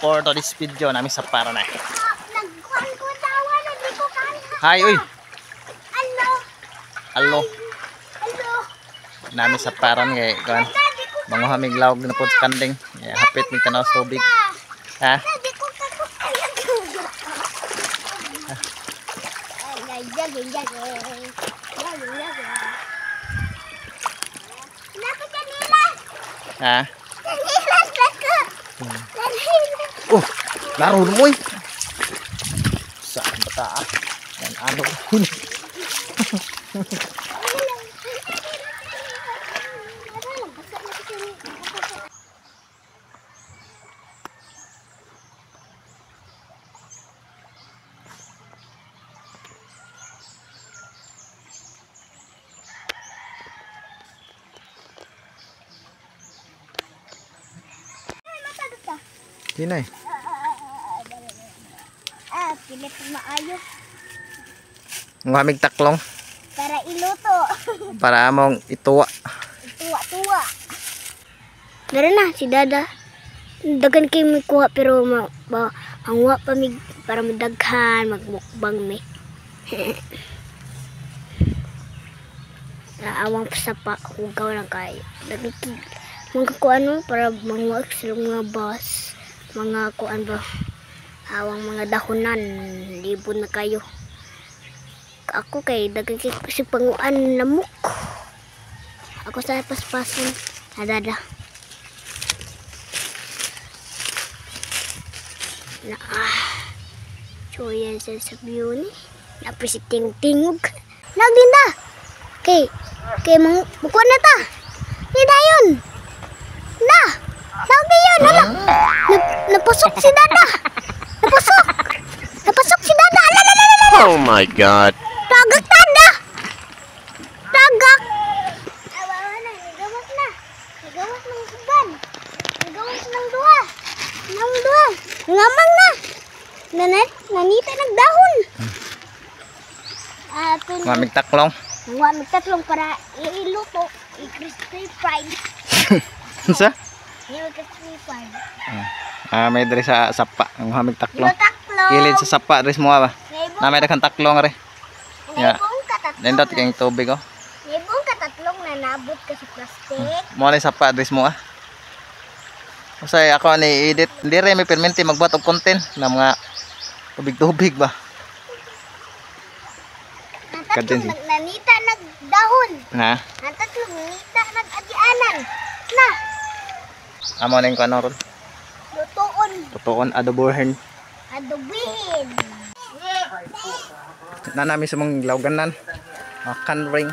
For today's video namin sa Paranay. Nagkuhan ko tawa na di ko kaya. Hi, uy. Alo. Alo. Alo. Nami sa Paran kay kuan. Di ko Manguha mig lawag na pod sa kanding. Yeah, hapit mig tanaw sa tubig. Ha? di ko kaya. Ay, ay, ay, ay, ay. Ay, ay, ay. Nako kanila. Ha? Kanila nako. Kanila. Oh, laro na mo eh. Saan ba ta? Ah? Yan, ano? Hinay. Ah, pilit maayo Manguha mig taklong para iluto. para among ituwa. Tuwa-tuwa. Meron na si Dada. Daghan kay may kuha pero manguha pa mig para madaghan magmukbang mi. Naawang pa sa pa hugaw lang kayo. Daghan kay mga kuan mo para manguha sila mga bus, mga kuan ba, awang mga dahonan, libon na kayo. Ako kay daghan kay si panguan lamok. Ako sa paspasan, nadada. Na ah. So yan sa view ni. Napis ting-tingog. Nagdinda. Kay kay mang mukuan na ta. Ni dayon. Na. Lagi yun, ala. Napasok si Dada. Napasok. Napasok si Dada. Ala, ala, ala, ala. Oh my God. Tagak tada. Tagak. Awa na, nagawas na. Nagawas ng uban. Nagawas ng duha. Ng duha. Ngamang na. Nanit, nanita nagdahon. Ah, Manguha mig taklong. Manguha mig tatlong para iluto, i-crispy fried. Unsa? I-crispy fried. Ah, may diri sa sapa. Manguha mig taklong. Yung taklong. Kilid sa sapa diri mo ba? Naibong, Na may daghang taklong re. Yeah. naibong katatlong. Nindot kayong tubig oh. Naibong katatlong na nabot ka sa plastic. Mo na sapa diri mo ah. Usay ako ni edit diri may permente magbuhat og content na mga tubig-tubig ba. Ang tatlong Kadin. nanita nagdahon. Na. Ang tatlong nanita nag-agianan. Na, Amo na yung kuno ron. lutoon, Tutuon adobohin. adobihin. Na nami sa mga lawganan. Mga canring.